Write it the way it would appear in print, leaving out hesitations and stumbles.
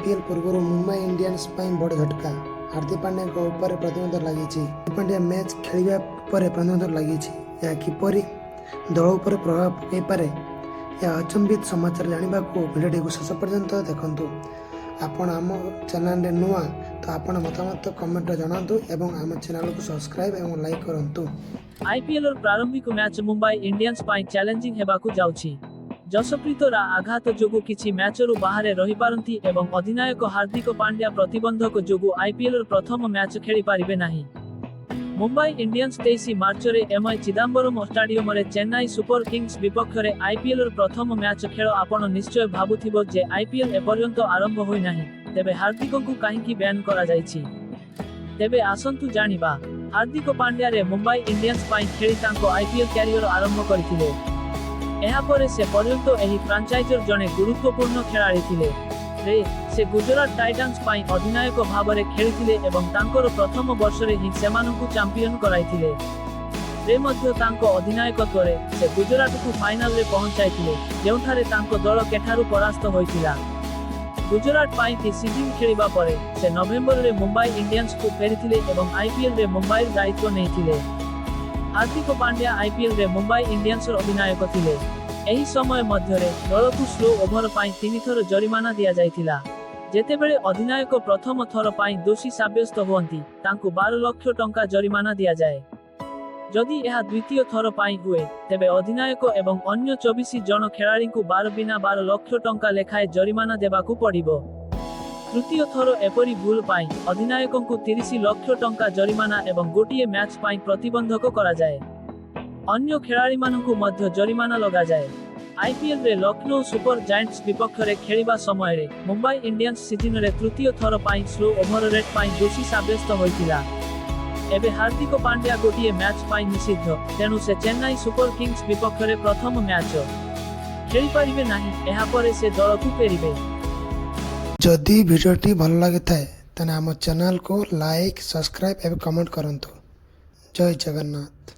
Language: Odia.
ଆଇପିଏଲ୍ ପୂର୍ବରୁ ମୁମ୍ବାଇ ଇଣ୍ଡିଆନ୍ସ ପାଇଁ ବଡ଼ ଝଟକା। ହାର୍ଦ୍ଦିକ ପାଣ୍ଡ୍ୟାଙ୍କ ଉପରେ ପ୍ରତିବନ୍ଧକ ଲାଗିଛି। ହାର୍ଦ୍ଦିକ ପାଣ୍ଡ୍ୟା ମ୍ୟାଚ୍ ଖେଳିବା ଉପରେ ପ୍ରତିବନ୍ଧକ ଲାଗିଛି। ଏହା କିପରି ଦଳ ଉପରେ ପ୍ରଭାବ ପକାଇପାରେ, ଏହା ଅଚମ୍ବିତ ସମାଚାର ଜାଣିବାକୁ ଭିଡ଼ିଓଟିକୁ ଶେଷ ପର୍ଯ୍ୟନ୍ତ ଦେଖନ୍ତୁ। ଆପଣ ଆମ ଚ୍ୟାନେଲରେ ନୂଆ ତ ଆପଣ ମତାମତ କମେଣ୍ଟରେ ଜଣାନ୍ତୁ ଏବଂ ଆମ ଚ୍ୟାନେଲକୁ ସବସ୍କ୍ରାଇବ୍ ଏବଂ ଲାଇକ୍ କରନ୍ତୁ। ଆଇପିଏଲର ପ୍ରାରମ୍ଭିକ ମ୍ୟାଚ୍ ମୁମ୍ବାଇ ଇଣ୍ଡିଆନ୍ସ ପାଇଁ ଚ୍ୟାଲେଞ୍ଜିଂ ହେବାକୁ ଯାଉଛି। ଯଶପ୍ରୀତ ରା ଆଘାତ ଯୋଗୁଁ କିଛି ମ୍ୟାଚରୁ ବାହାରେ ରହିପାରନ୍ତି ଏବଂ ଅଧିନାୟକ ହାର୍ଦ୍ଦିକ ପାଣ୍ଡ୍ୟା ପ୍ରତିବନ୍ଧକ ଯୋଗୁଁ ଆଇପିଏଲର ପ୍ରଥମ ମ୍ୟାଚ୍ ଖେଳିପାରିବେ ନାହିଁ। ମୁମ୍ବାଇ ଇଣ୍ଡିଆନ୍ସ 23 ମାର୍ଚ୍ଚରେ ଏମଏ ଚିଦାମ୍ବରମ ଷ୍ଟାଡିୟମରେ ଚେନ୍ନାଇ ସୁପର କିଙ୍ଗସ୍ ବିପକ୍ଷରେ ଆଇପିଏଲର ପ୍ରଥମ ମ୍ୟାଚ୍ ଖେଳ। ଆପଣ ନିଶ୍ଚୟ ଭାବୁଥିବ ଯେ ଆଇପିଏଲ ଏପର୍ଯ୍ୟନ୍ତ ଆରମ୍ଭ ହୋଇନାହିଁ, ତେବେ ହାର୍ଦ୍ଦିକଙ୍କୁ କାହିଁକି ବ୍ୟାନ୍ କରାଯାଇଛି? ତେବେ ଆସନ୍ତୁ ଜାଣିବା। ହାର୍ଦ୍ଦିକ ପାଣ୍ଡ୍ୟାରେ ମୁମ୍ବାଇ ଇଣ୍ଡିଆନ୍ସ ପାଇଁ ଖେଳି ତାଙ୍କ ଆଇପିଏଲ କ୍ୟାରିୟର ଆରମ୍ଭ କରିଥିଲେ। ଏହାପରେ ସେ ପର୍ଯ୍ୟନ୍ତ ଏହି ଫ୍ରାଞ୍ଚାଇଜର ଜଣେ ଗୁରୁତ୍ୱପୂର୍ଣ୍ଣ ଖେଳାଳି ଥିଲେ। ରେ ସେ ଗୁଜରାଟ ଟାଇଟାନ୍ସ ପାଇଁ ଅଧିନାୟକ ଭାବରେ ଖେଳିଥିଲେ ଏବଂ ତାଙ୍କର ପ୍ରଥମ ବର୍ଷରେ ହିଁ ସେମାନଙ୍କୁ ଚାମ୍ପିୟନ କରାଇଥିଲେ। ରେ ମଧ୍ୟ ତାଙ୍କ ଅଧିନାୟକତ୍ୱରେ ସେ ଗୁଜରାଟକୁ ଫାଇନାଲରେ ପହଞ୍ଚାଇଥିଲେ, ଯେଉଁଠାରେ ତାଙ୍କ ଦଳ କେଠାରୁ ପରାସ୍ତ ହୋଇଥିଲା। ଗୁଜରାଟ ପାଇଁ ଟି ସିଜିନ୍ ଖେଳିବା ପରେ ସେ ନଭେମ୍ବରରେ ମୁମ୍ବାଇ ଇଣ୍ଡିଆନ୍ସକୁ ଫେରିଥିଲେ ଏବଂ ଆଇପିଏଲରେ ମୁମ୍ବାଇର ଦାୟିତ୍ୱ ନେଇଥିଲେ। ହାର୍ଦ୍ଦିକ ପାଣ୍ଡ୍ୟା ଆଇପିଏଲରେ ମୁମ୍ବାଇ ଇଣ୍ଡିଆନ୍ସର ଅଧିନାୟକ ଥିଲେ। ଏହି ସମୟ ମଧ୍ୟରେ ଦଳକୁ ସ୍ଲୋ ଓଭର ପାଇଁ ତିନିଥର ଜରିମାନା ଦିଆଯାଇଥିଲା। ଯେତେବେଳେ ଅଧିନାୟକ ପ୍ରଥମ ଥର ପାଇଁ ଦୋଷୀ ସାବ୍ୟସ୍ତ ହୁଅନ୍ତି, ତାଙ୍କୁ 12 ଲକ୍ଷ ଟଙ୍କା ଜରିମାନା ଦିଆଯାଏ। ଯଦି ଏହା ଦ୍ୱିତୀୟ ଥର ପାଇଁ ହୁଏ, ତେବେ ଅଧିନାୟକ ଏବଂ ଅନ୍ୟ 24 ଜଣ ଖେଳାଳିଙ୍କୁ 12 ବିନା 12 ଲକ୍ଷ ଟଙ୍କା ଲେଖାଏଁ ଜରିମାନା ଦେବାକୁ ପଡ଼ିବ। ତୃତୀୟ ଥର ଏପରି ଭୁଲ ପାଇଁ ଅଧିନାୟକଙ୍କୁ 30 ଲକ୍ଷ ଟଙ୍କା ଜରିମାନା ଏବଂ ଗୋଟିଏ ମ୍ୟାଚ୍ ପାଇଁ ପ୍ରତିବନ୍ଧକ କରାଯାଏ। ଅନ୍ୟ ଖେଳାଳିମାନଙ୍କୁ ମଧ୍ୟ ଜରିମାନା ଲଗାଯାଏ। ଆଇପିଏଲରେ ଲକ୍ଷ୍ନୌ ସୁପର ଜାଏଣ୍ଟସ୍ ବିପକ୍ଷରେ ଖେଳିବା ସମୟରେ ମୁମ୍ବାଇ ଇଣ୍ଡିଆନ୍ସ ସିଜିନରେ ତୃତୀୟ ଥର ପାଇଁ ସ୍ଲୋ ଓଭର ରେଟ୍ ପାଇଁ ଦୋଷୀ ସାବ୍ୟସ୍ତ ହୋଇଥିଲା। ଏବେ ହାର୍ଦ୍ଦିକ ପାଣ୍ଡ୍ୟା ଗୋଟିଏ ମ୍ୟାଚ୍ ପାଇଁ ନିଷିଦ୍ଧ, ତେଣୁ ସେ ଚେନ୍ନାଇ ସୁପର କିଙ୍ଗସ୍ ବିପକ୍ଷରେ ପ୍ରଥମ ମ୍ୟାଚ୍ ଖେଳିପାରିବେ ନାହିଁ। ଏହାପରେ ସେ ଦଳକୁ ଫେରିବେ। ଯଦି ଭିଡ଼ିଓଟି ଭଲ ଲାଗିଥାଏ, ତାହେଲେ ଆମ ଚ୍ୟାନେଲକୁ ଲାଇକ୍, ସବସ୍କ୍ରାଇବ୍ ଏବଂ କମେଣ୍ଟ କରନ୍ତୁ। ଜୟ ଜଗନ୍ନାଥ।